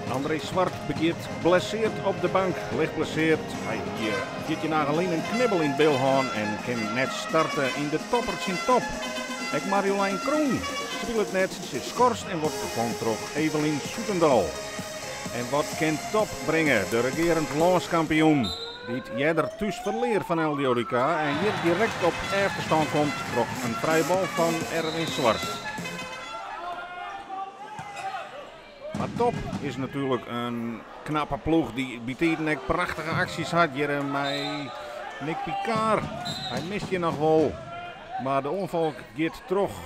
André Zwart begjint blesseard op de bank. Licht blesseard. Hy hie 14 dagen lyn in knibbel yn it bil hân en kin net starte yn de topper tsjin Top. Ek Marjolein Kroon spilet net, se is skorst en wordt ferfongen troch Evelien Soetendal. En wat kin Top bringe, de regearend lânskampioen, dy't earder thús ferlear fan LDODK en hjir direkt op efterstân komt troch in frije bal fan Erwin Zwart. Mar Top is natuerlik in knappe ploech dy't bytiden ek prachtige aksjes hat. Hjir mei Nick Picard. Hy mist hjir noch wol, mar de oanfal giet troch.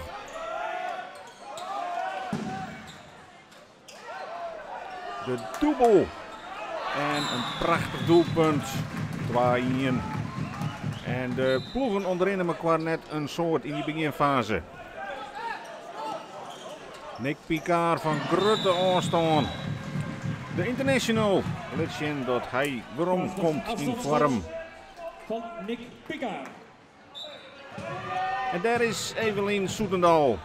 De dûbel en in prachtich doelpunt. 2-1. En de ploegen ûntrinne mekoar net in soad yn dy begjinfaze. Nick Picard fan grutte ôfstân. De international lit sjen dat hy werom komt yn foarm. Fan Nick Picard. En dêr is Evelien Soetendal.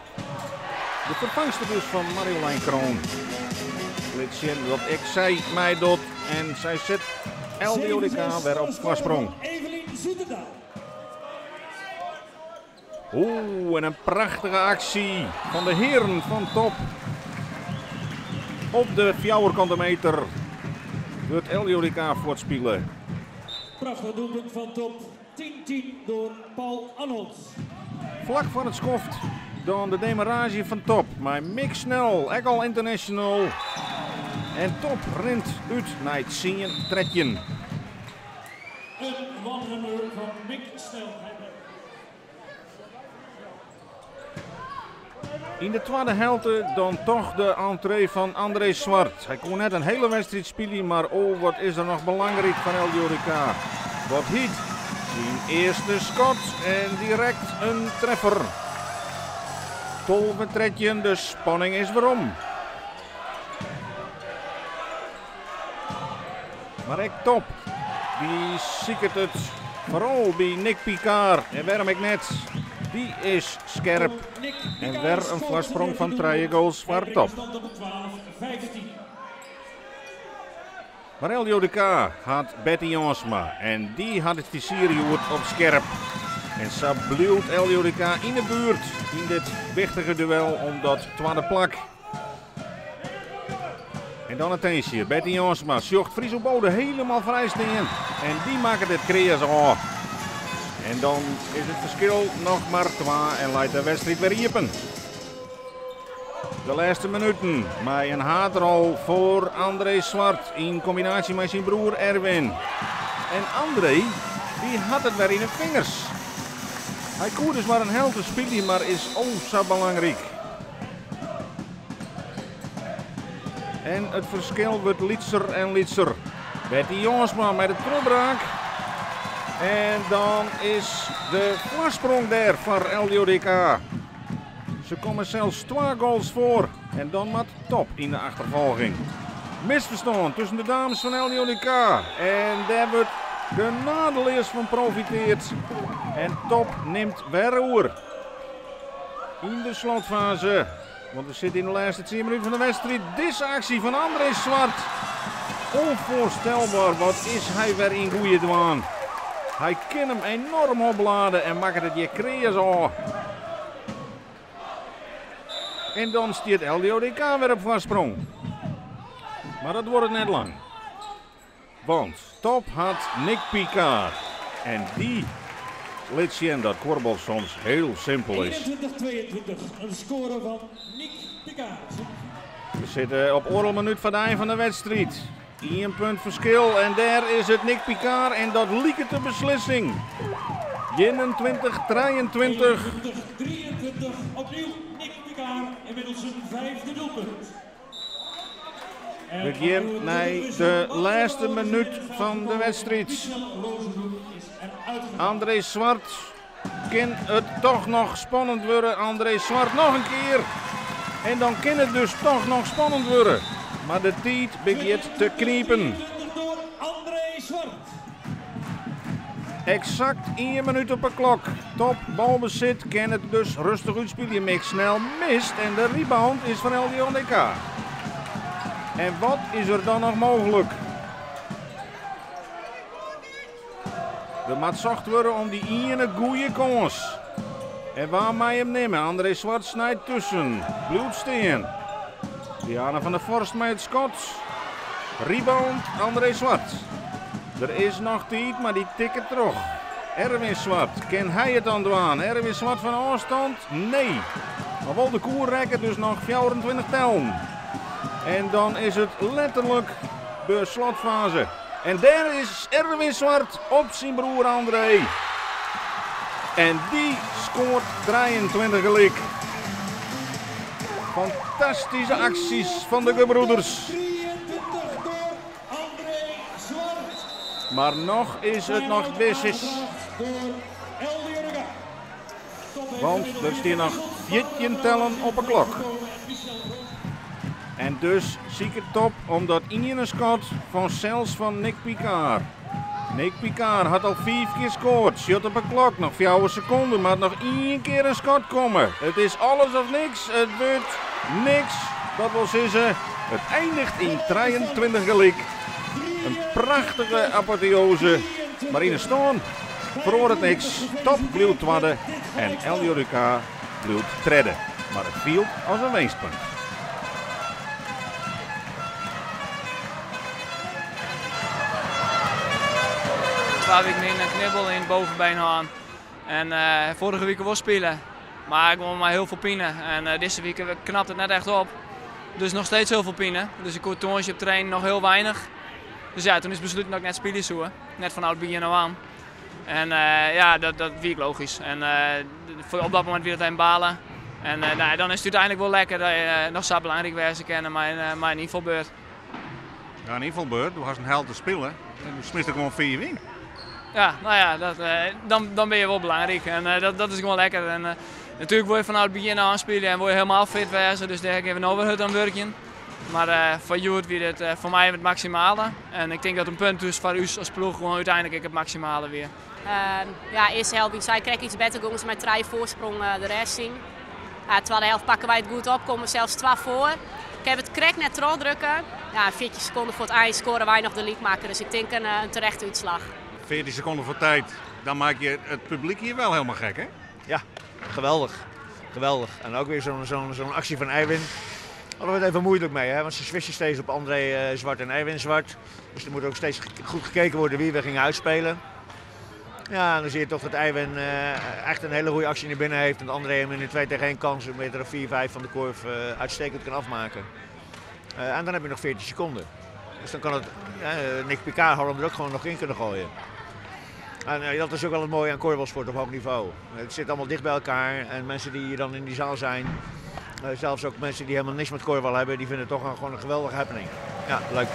De ferfangster dus fan Marjolein Kroon. Lit sjen dat ek sy meidocht en sy set LDODK wer op foarsprong. Evelien Soetendal. Oeh, en in prachtige aksje fan de hearen fan Top. Op de fjouwerkante meter wurdt LDODK fuortspile. Prachtich doelpunt fan Top. 10-10 door Paul Arnold. Flak foar it skoft dan de demarraazje fan Top mei Mick Snel, ek al international. En Top rint út nei 10-13. In one-hander fan Mick Snel. Yn de twadde helte dan toch de entree fan André Zwart. Hy koe net in hiele wedstriid spylje, mar oh wat is er noch belangryk foar LDODK. Wat hiet syn earste skot en direkt in treffer. 12-13, de spanning is werom. Mar ek Top, dy siket it foaral by Nick Picard. En wêrom ek net? Dy is skerp. En wer in foarsprong fan trije goals foar Top. Mar LDODK hat Betty Jansma en dy hat it fizier hjoed op skerp. En sa bliuwt LDODK yn de buert yn dit wichtige duel om dat twadde plak. En dan attinsje, Betty Jansma sjocht Friso Bode hielendal frij stean en dy makket it kreas ôf. En dan is it ferskil noch mar twa en leit de wedstriid wer iepen. De lêste minuten mei in haadrol foar André Zwart yn kombinaasje mei syn broer Erwin. En André, dy hat it wer yn 'e fingers. Hy koe dus mar in helte spylje, mar is o sa belangryk. En it ferskil wurdt lytser en lytser. Betty Jansma mei de trochbraak. En dan is de foarsprong dêr foar LDODK. Se komme sels twa goals foar en dan moat Top yn de achterfolging. Misferstân tusken de dames fan LDODK en dêr wurdt genadeleas fan profiteard. En Top nimt wer oer. Yn de slotfaze, want we sitte yn de lêste 10 minuten fan de wedstriid. Dizze aksje fan André Zwart. Onvoorstelbaar, wat is hy wer yn goede dwaan. Hy kin him enorm oplade en makket it hjir kreas ôf. En dan stiet LDODK wer op foarsprong. Mar dat duorret net lang. Want Top hat Nick Picard. En dy lit sjen dat kuorbal soms hiel simpel is. 21-22, in skoare fan Nick Picard. We sitte op oardel minút foar de ein fan de wedstriid. Ien punt ferskil en dêr is it Nick Picard en dat liket de beslissing. 21-23. 21-23, opnieuw Nick Picard, inmiddels syn fyfde doelpunt. We gean nei de lêste minút fan de wedstriid. André Zwart kin it toch noch spannend wurde. André Zwart noch in kear. En dan kin it dus toch noch spannend wurde. Mar de tiid begjint te knipen. Door André Zwart. Eksakt ien minút op 'e klok. Top balbesit kin it dus rêstich útspylje. Mick Snel mist en de rebound is fan LDODK. En wat is er dan noch mooglik? Der moat socht wurde om dy iene goeie kâns. En wa mei him nimme? André Zwart snijt tusken. Bliuwt stean. Diana van der Vorst mei it skot. Rebound André Zwart. Der is noch tiid, mar dy tikket troch. Erwin Zwart, kin hy it dan dwaan? Erwin Zwart fan ôfstân? Nee. Mar wol de koer rekke, dus noch 24 tellen. En dan is it letterlik de slotfaze. En dêr is Erwin Zwart op syn broer André. En dy skoart 23 gelyk. Fantastyske aksjes fan de gebroeders. 23 door André Zwart. Mar noch is it noch wis. Door LDODK. Want der stean noch 14 tellen op 'e klok. En dus siket Top om dat iene skot fan sels fan Nick Picard. Nick Picard hat al fiif kear skoard. Sjocht op 'e klok, noch 4 sekonden, moat noch ien kear in skot komme. It is alles of niks, it wurdt niks. Dat wol sizze, it einiget yn 23 gelyk. In prachtige apoteoaze, mar yn 'e stân feroaret niks. Top bliuwt twadde en LDODK bliuwt tredde. Mar it fielt as in winstpunt. 2 wiken lyn in knibbel yn it bovenbeen hân. En foarige wike wol spile, mar gewoan mei hiel folle pine. En dizze wike knapt it net echt op. Dus noch steeds hiel folle pine. Dus ik koe tongersdei op trainen noch hiel weinich. Dus ja, toen is besluten dat ik net spylje soe. Net fanôf it begjin ôf oan. En ja, dat wie ek logysk. En op dat momint wie dat even balen. En nou, dan is it úteinlik wol lekker dat je noch sa belangryk wêze kinne mei in ynfalbeurt. Ja, in ynfalbeurt. Do hast in helte spile en do smytst der gewoan 5 yn. Ja, nou ja, dan binne je wol belangryk. En dat is gewoan lekker. En natuerlik wol je fanôf it begjin oan spylje en wol je hielendal fit wêze. Dus dêr gean we no wer hurd oan wurkjen. Mar foar hjoed wie dit foar my it maksimale. En ik tink dat in punt dus foar ús as ploech gewoan úteinlik ek it maksimale wie. Ja, earste helte wie sy krekt iets better, gongen se mei 3 foarsprong de rêst yn. Ja, twadde helte pakke wy it goed op, komme sels 2 foar. Ik ha it krekt net trochdrukke. Ja, 14 sekonden foar it ein skoare wy noch de lykmakker, dus ik tink in terechte útslach. 14 sekonden foar tiid, dan meitsje je it publyk hjir wol hielendal gek, hè? Ja, geweldig. Geweldig. En ook weer zo'n actie van Erwin. Hadden we het even moeilijk mee, hè? Want ze switchen steeds op André Zwart en Erwin Zwart. Dus er moet ook steeds goed gekeken worden wie we gingen uitspelen. Ja, en dan zie je toch dat Erwin echt een hele goede actie naar binnen heeft. En dat André hem in de 2 tegen 1 kans, een meter of 4, 5 van de korf uitstekend kan afmaken. En dan heb je nog 14 seconden. Dus dan kan het, ja, Nick Picard had hem er ook gewoon nog in kunnen gooien. En dat is ook wel het mooie aan korfbalsport op hoog niveau. Het zit allemaal dicht bij elkaar en mensen die hier dan in die zaal zijn, zelfs ook mensen die helemaal niks met korfbal hebben, die vinden het toch gewoon een geweldige happening. Ja, leuk.